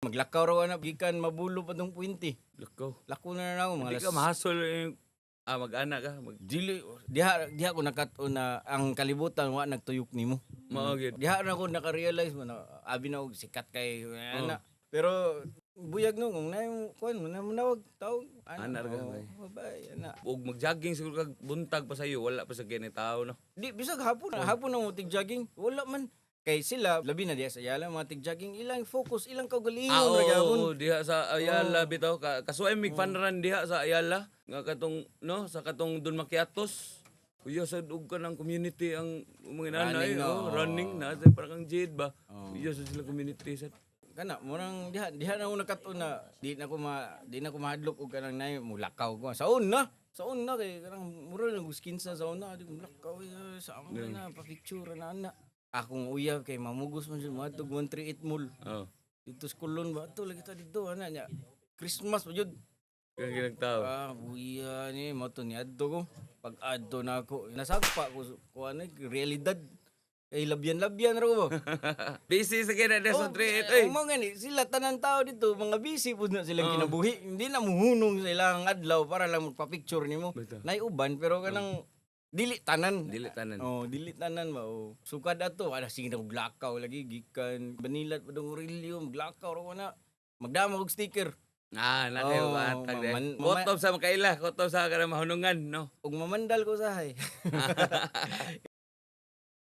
Maglakaw ra na gikan Mabulo padung Puente. Lakaw. Lako na na ako mga Di ka mahasol eh. Ah, mag-ana ka. Mag Dili, diha diha ko nakat-on na ang kalibutan wa nagtuyok nimo. Mao gyud. Diha na ako naka-realize mo na abi na og sikat kay ana. Pero buyag no kung na kuan mo na manawag tawag. Ana ra ka, Oh, bay. bay, ana. Og mag-jogging siguro kag buntag pa sayo, wala pa sa gani tao, no. Di bisag hapon, hapon na mo tig jogging, wala man kay sila, labi na diha sa Ayala mga tig jogging, ilang focus ilang kaugalingon Ah, ra oo, gyapon. oo, diha sa Ayala bitaw ka kasuay mig fun run diha sa Ayala nga katong, no, sa katong Don Makiatos. Uya sa ug ka ng community ang mga nanay, Running, no. oh, running na sa parang kang jade ba. Uya sa sila community sa Kana murang diha diha na ako nakat-on na di na ko mahadlok og kanang nay mulakaw ko sa una kay kanang mura lang og skinsa sa una, di ko mulakaw eh, sa amo na pa picture na ana akong uyab kay mamugos man siya moadtog 138 Mall dito sa Kulon ba ato lagi ta dito ana nya Christmas pa jud. Kang ginagtao. Ah, buya ni mo to ni adto ko. Pag adto na ako, nasagpa ko kuan realidad. Kay labyan-labyan ra ko ba. Busy sa kina sa Oh, 38 oy. mo gani sila tanan tao dito mga busy pud na silang kinabuhi. Hindi na muhunong sa ilang adlaw para lang magpa-picture nimo. Bitaw. Nay uban pero kanang dili tanan. Dili tanan. Oh, dili tanan ba. Oh. Sukad ato, ala sige na og lakaw lagi gikan Banilad pa dong Aurelio, maglakaw ra ko na. Magdama og sticker. Ah, na kayo Oh, matag de. Kutob sa makaila, kutob sa kanang mahunungan, no. Ug mamandal ko sahay.